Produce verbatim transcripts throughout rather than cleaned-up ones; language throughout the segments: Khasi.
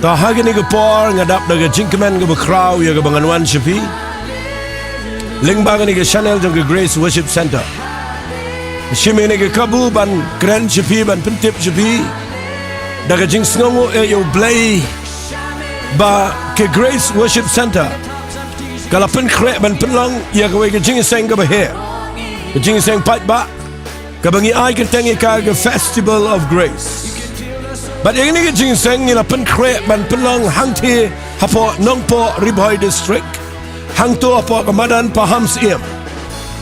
To ha kane ka por nga dap da ka jingkmen kaba khraw ïa kaba ngan wan sha phi lyngba kane ka channel jong ka Grace Worship Center. Shim ïa kane ka kabu ban kren sha phi, ban pyntip sha phi da ka jingsngewnguh ïa U Blei ba ka Grace Worship Center ka la pynkhreh ban pynlong ïa kawei ka jingïaseng kaba heh, ka jingïaseng paidbah kaba ngi ai kyrteng ïa ka ka Festival of Grace. Bad ïa kane ka jingïaseng ngi la pynkhreh ban pynlong hangtei hapoh Nongpoh, Ri Bhoi District, hangto hapoh ka madan Pahamsyiem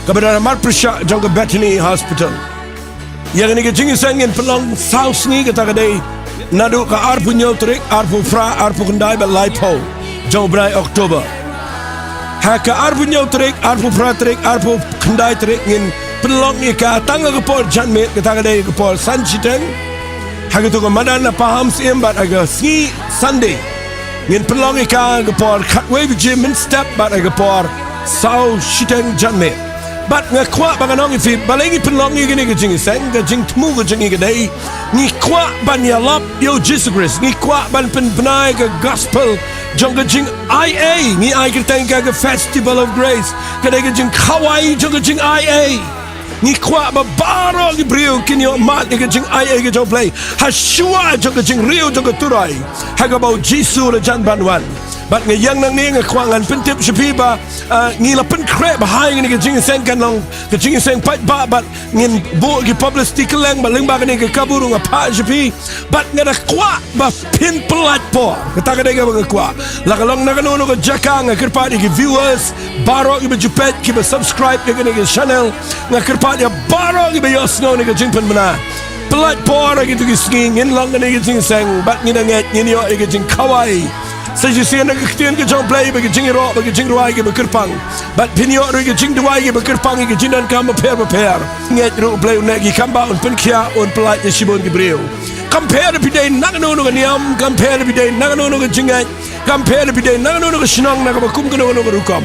kaba don ha marpyrshah jong ka Bethany Hospital. Ïa kane ka jingïaseng ngin pynlong saw sngi, kata ka dei naduh ka arphew hynñiew tarik, arphew phra, arphew khyndai bad laiphew jong u bnai October. Ha ka arphew hynñiew tarik, arphew phra tarik, arphew khyndai tarik ngin pynlong ïa ka tang ha ka por janmiet, kata ka dei ka por san shiteng ha kato ka madan na Pahamsyiem, bad ha ka sngi Sunday ngin pynlong ïa ka ha ka por khatwei baje mynstep bad ha ka por saw shiteng janmiet. Bad nga kwah ba ngan ong ïa phi, balei ngi pynlong ïa kane ka jingïaseng? Ka jingthmu ka jong ngi ka dei, ngi kwah ban ïalap ïa U Jisu Khrist, ngi kwah ban pynbna ïa ka gospel jong ka jingaiei. Ngi ai kyrteng ïa ka ka Festival of Grace, ka dei ka jingkhawai jong ka jingaiei. Ngi kwah ba baroh ki briew kin ïoh mad ïa ka jingaiei ka jong U Blei ha shuwa jong ka jingriew jong ka Turai, ha kaba U Jisu u la jan ban wan. Bad nga ïeng nangne, nga kwah ngan pyntip sha phi ba, ah, ngi la pynkhreh ba ha kane ka jingïaseng kan long ka jingïaseng paidbah, bad ngin buh ki publicity kylleng, bad lyngba kane ka kabu ruh nga phah sha phi. Bad nga da kwah ba phin pyllait por, kata ka dei kaba nga kwah. La ka long na kano kano ka jaka, nga kyrpad ïa ki viewers baroh kiba ju peit, kiba subscribe ïa kane ka channel, nga kyrpad ïa baroh kiba ïohsngew ïa kane ka jingpynbna, pyllait por ha kito ki sngi. Ngin long kane ka jingïaseng bad ngin da ngeit ngin ïoh ïa ka jingkhawai. Sa shisien da ka ktien ka jong U Blei ba ka jingïaroh bad ka jingrwai kiba kyrpang, bad phin ïoh ruh ïa ka jingduwai kiba kyrpang ïa ka jingdonkam bapher bapher. Ngeit ruh U Blei un neh ki kam, ba un pynkhiah, un pyllait ïa shibun ki briew. Kam pher phi dei na kano kano ka niam, kam pher phi dei na kano kano ka jingngeit, kam pher phi dei na kano kano ka shnong, na kaba kum kano kano ka rukom.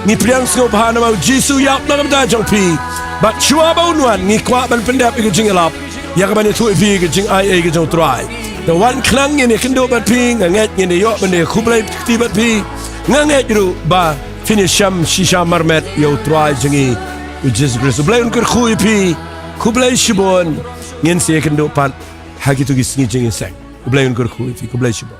Ngi pdiang sngewbha namar U Jisu u ïap na ka bynta jong phi. Bad shuwa ba un wan, ngi kwah ban pyndep ïa ka jingïalap, ïa kaban ïathuh ïa phi ka jingaiei ka jong U Trai. Te wan khnang ngin ïakynduh bad phi, nga ngeit ngin ïoh ban ïakhublei kti bad phi. Nga ngeit ruh ba phin ïashem shisha marmet ïa U Trai jong ngi U Jisu Khrist. U Blei un kyrkhu ïa phi. Khublei shibun. Ngin sa ïakynduh pat ha kito ki sngi jingïaseng. U Blei un kyrkhu ïa phi. Khublei shibun.